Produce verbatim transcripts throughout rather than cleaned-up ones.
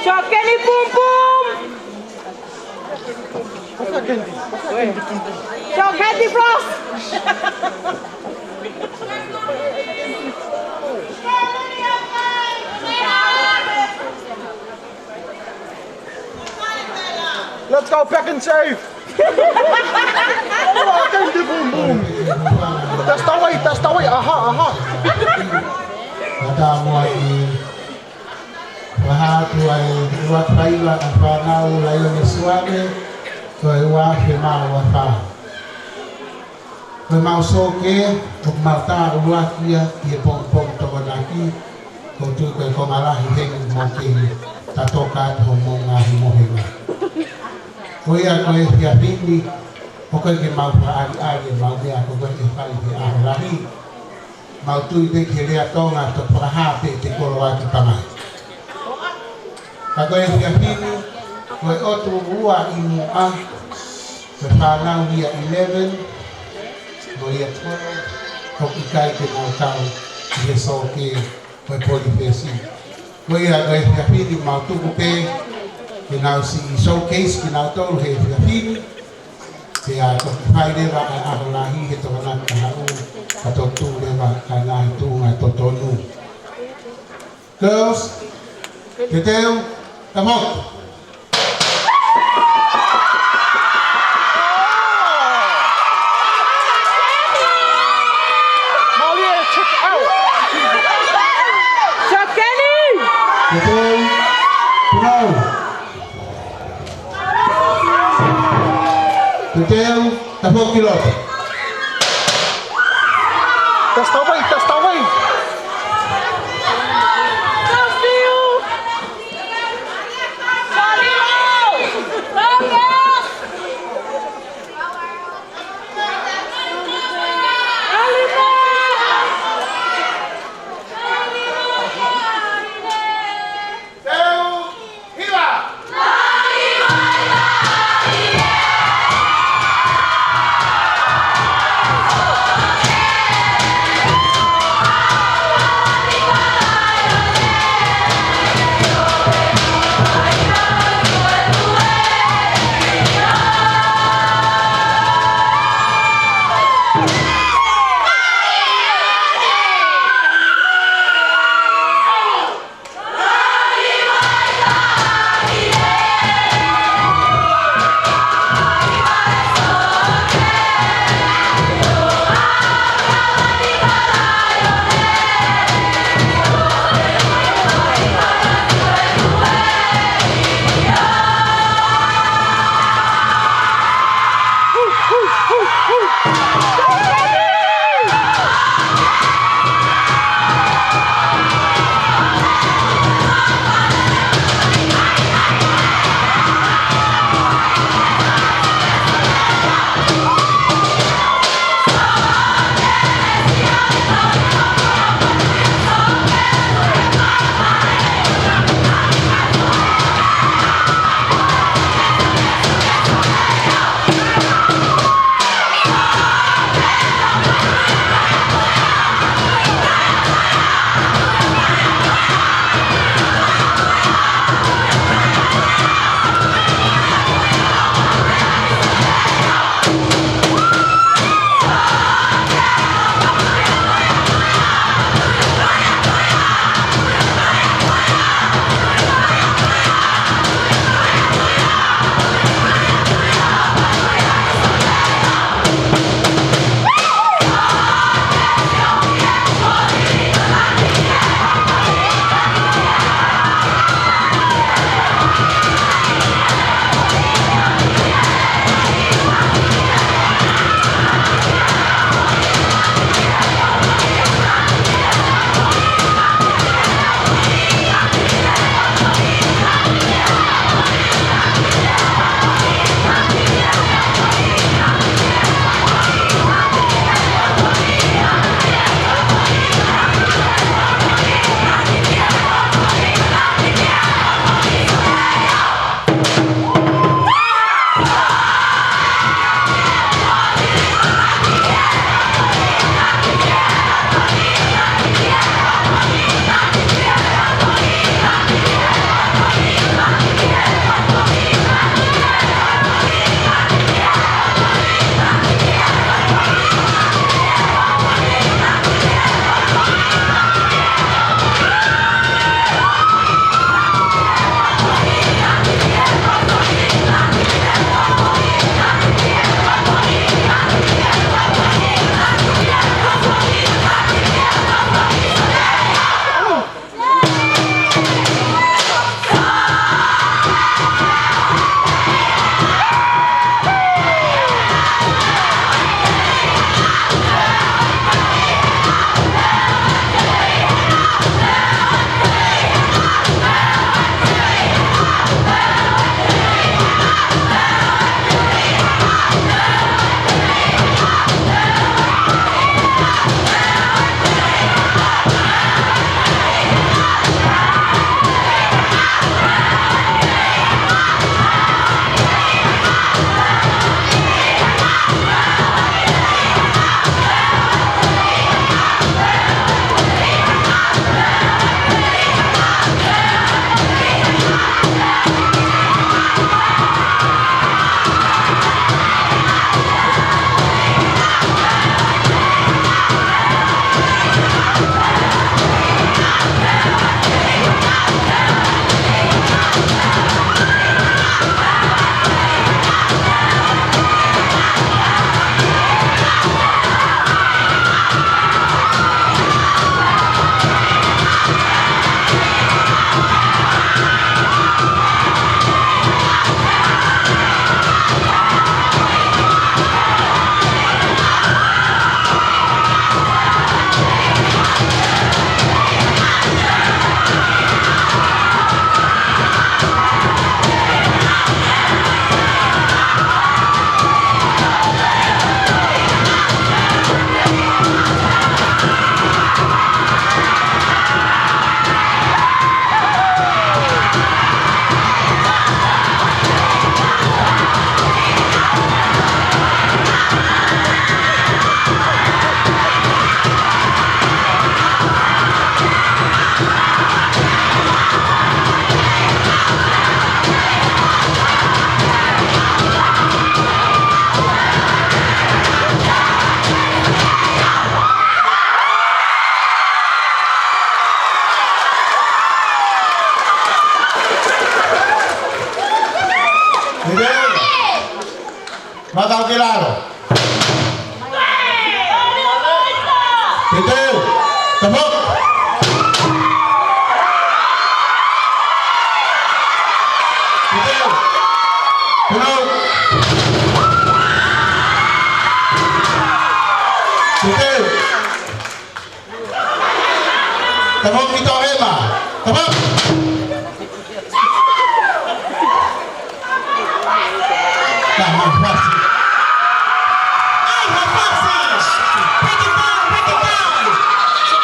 Sio ki heni, Pum Pum! Sio ki heni, Frost! Let's go, Pak'nSave! Ua, Kendi Pum Pum! That's the way, that's the way, aha, aha! Ka tā mua i fakahā atu ai ʻa e ʻuluaki faiva ʻa e fānau Laione Suane, ko e ua afe mā ua fā. Ko ʻemau sōkē, ʻoku mau tā ʻuluaki ia ʻi he pongipongi Tokonaki, ʻoku ou tui ko e konga lahi heni mo kei tatoka atu hoʻomou ngaahi mohenga. Ko ia ko e efiafi ni, ʻoku ʻikai ke mau fakaʻaliʻali ʻemau meʻa, ko e ʻikai ke fai he ʻaho lahi. Mau tui pē ki he lea Tonga, toki fakahā pē te koloa ki pangai. Ka ko e efiafi ni, ko e ʻotu ua ʻi muʻa, ko e fānau Year eleven, mo Year twelve, ʻoku ʻikai ke nau kau ʻi he sōkē ko e Polifesi. Ko ia ko e efiafi ni mau tuku pē ke nau siʻi showcase kinautolu he efiafi ni, pea toki fai leva ʻa e ʻaho lahi he Tokonaki kahaʻu, ka toki tuʻu leva ʻa e ngaahi tuʻunga totonu. Girls, teuteu, tafoki. Malia, check it out. Sakeni. Teuteu, punou. Teuteu, tafoki loto. That's the way, that's the way. Teu hiva! Teuteu. Maka ʻo ki lalo. Teuteu. Tafoki. Teuteu. Teuteu. Teuteu. Tafoki ki Tohema. Tafoki. Tafoki. Ai, tafoki. Break it down, break it down.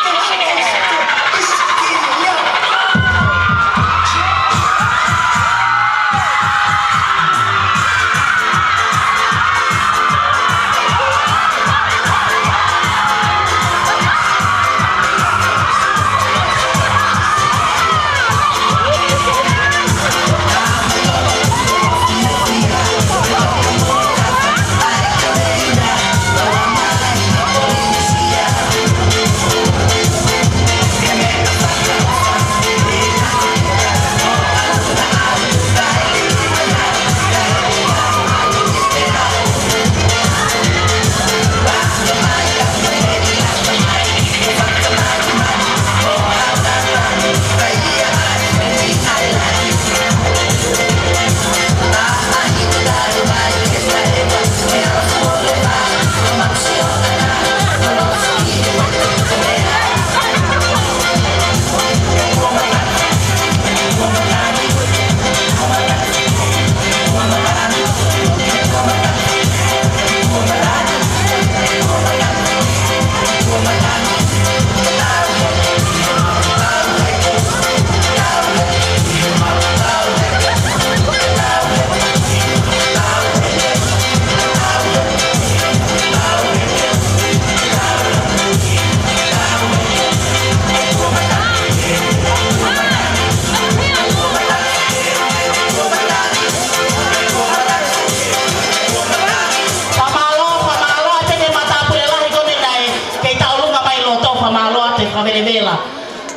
Fakamālō, fakamālō, ʻa e teke matāpule lahi ko eni naʻe kei taʻolunga mai loto, fakamālō ʻa e fakavelevela.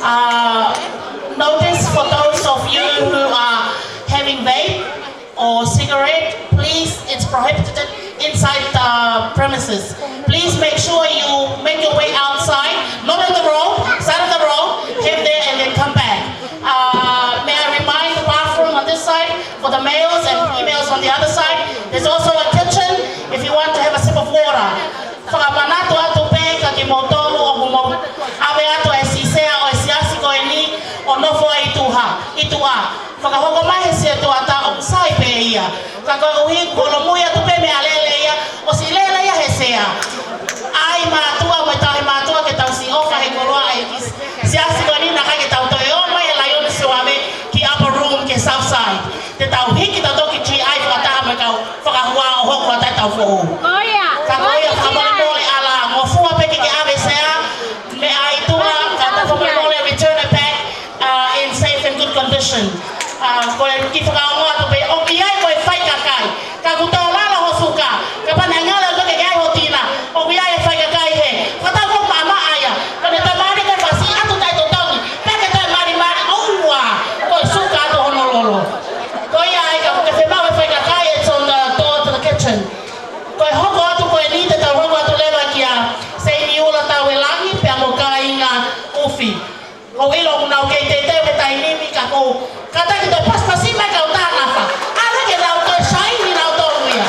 Uh, notice for those of you who are having vape or cigarette, please, it's prohibited inside the premises. Please make sure you make your way outside, not on the road, side of the road, have there and then come back. Uh, may I remind the bathroom on this side for the males and females on the other side. There's also a kitchen if you want to have a sip of water. Fakamanatu atu pē kia kimoutolu ʻoku mou ʻave atu e siʻi sea ʻo e siasi ko eni ʻo nofo ai ʻi tuʻa, ʻi tuʻa. Fakahoko mai he siʻi tuʻa taʻu sai pē ia. Ka koeʻuhi kuo lōmui atu pē mei he lele ia, ʻosi lele ia he sea. ʻAi mātuʻa, mo e tauhi mātuʻa ke tau siʻi ʻofa he koloa ʻa e kiʻi siasi ko eni naʻe ʻikai ke tau toe ō mai e laione suave ki upper room ki he south side. Te tau hiki tautolu ki G I fakataha mo e kau fakahuaʻi ʻo hoko atu ai ʻetau foʻou. Ko ia. Ka ko ia, ko ia, fakamolemole ʻalu ngofua pē ke ke ʻave sea mei ʻi tuʻa, ka tau fakamolemole return it back, uh, in safe and good condition. Uh, ko e kiʻi fakaongo atu pē, ʻoku ʻi ai ko e faʻahi kakai. Ka kuo tō lalo ho suka, kapau naʻe ngalo koe ke ke ʻai ho tina, ʻoku ʻi ai e faʻahi kakai hē. Fakatau ko e maʻamaʻa ia, ko ʻene tamani ko e fasi atu tai totongi, pea ke toe malimali, ʻoua, ko e suka atu hono lolo. Ko ia ai ka ke fiemaʻu e faʻahi kakai, it's on the door to the kitchen. Ko e hoko atu ko eni te tau hoko atu leva kia Seini Ula Tauelangi, pea mo Kāinga ʻUfi. ʻOku ou ʻilo ʻoku nau kei teuteu he taimi ni ka ʻoku ou kātaki ke pasipasi mai kau tanafa. ʻAlu ke nau toe saini nautolu ia.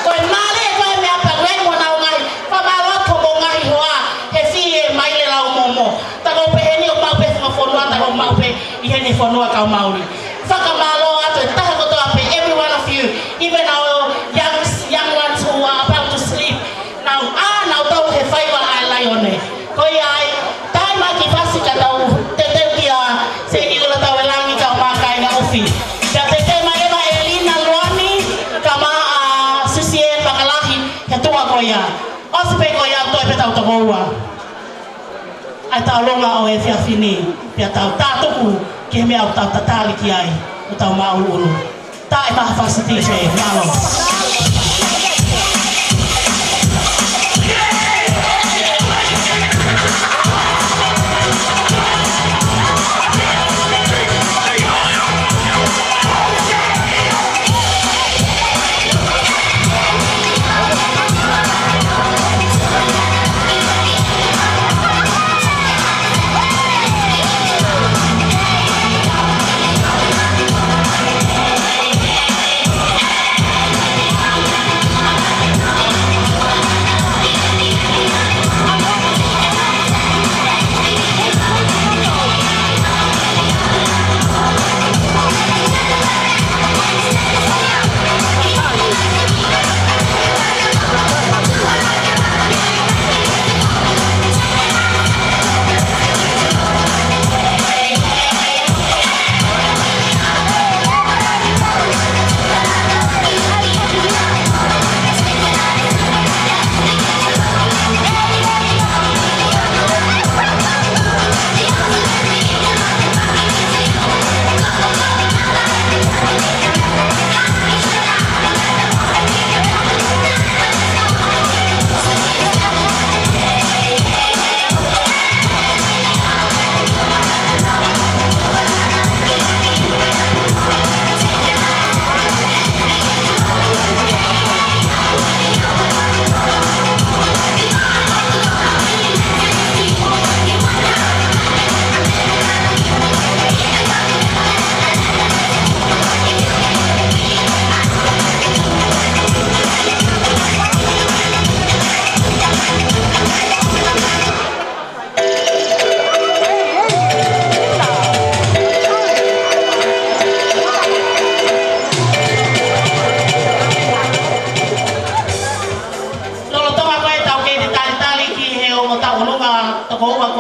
Ko e male ko e meʻa pau ai mo nau ngaahi. Fakamālō atu ki hoʻomou ngaahi hoa he fie mai le lau momo. Ta ko pehē ni ʻoku maʻu pē he fonua, ta ʻoku maʻu pē ʻi heni fonua kau Mauli. Fakamālō atu e taha kotoa pē, every one of you, even our young, young ones who are about to sleep. Nau ʻā nautolu he faiva ʻa e laione. Ko ia ai, taimi ki fasi ka tau teuteu kia Seini Ula Tauelangi kae ʻumaʻā Kāinga ʻUfi. Ka teuteu mai leva ʻe Lina Luani, kae ʻumaʻā Susie Fakalahi, he tuʻa ko ia. ʻOsi pē ko ia, toe pē tau tokoua. ʻA e taʻolunga ʻo e efiafi ni, pea tau tātuku ki he meʻa ʻoku tau tatali ki ai, ʻo tau māʻuluʻulu. Taʻe maha fasi D J, mālō.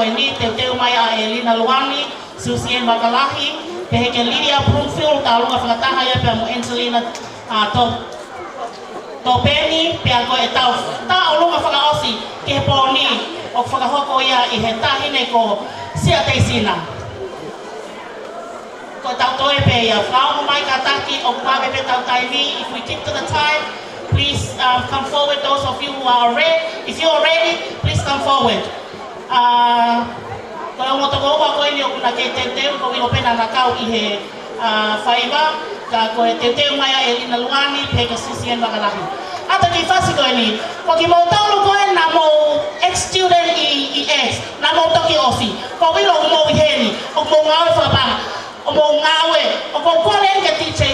Ko eni teuteu mai ʻa Elina Luani, Susian Vakalahi, pehē kia Lydia Broomfield, tauʻolunga fakataha ia pea mo Angelina, ʻa, To-, Topeni, pea ko e tau tauʻolunga fakaʻosi ki he pō ni ʻoku fakahoko ia ʻe he taʻahine ko Sia Teisina. Ko e tau toe pē ia, fakaongo mai kātaki, ʻoku vave pē ʻetau taimi. If we keep to the time, please, um, come forward, those of you who are ready. If you're ready, please come forward. ʻA, ko e ongo tokoua ko eni ʻoku na kei teuteu, ʻoku ou ʻilo pē naʻa na kau ʻi he, ʻa, faiva, ka ko e teuteu mai ʻa Elina Luani, pehē kia Susian Vakalahi. ʻA, toki fasi ko eni, ko kimoutolu ko ē naʻa mou ex-student ʻi, ʻi X, naʻa mou toki ʻosi, ʻoku ou ʻilo ʻoku mou ʻi heni, ʻoku mou ngāue fakapaʻanga, ʻoku mou ngāue, ʻoku ou kole eni kia T J,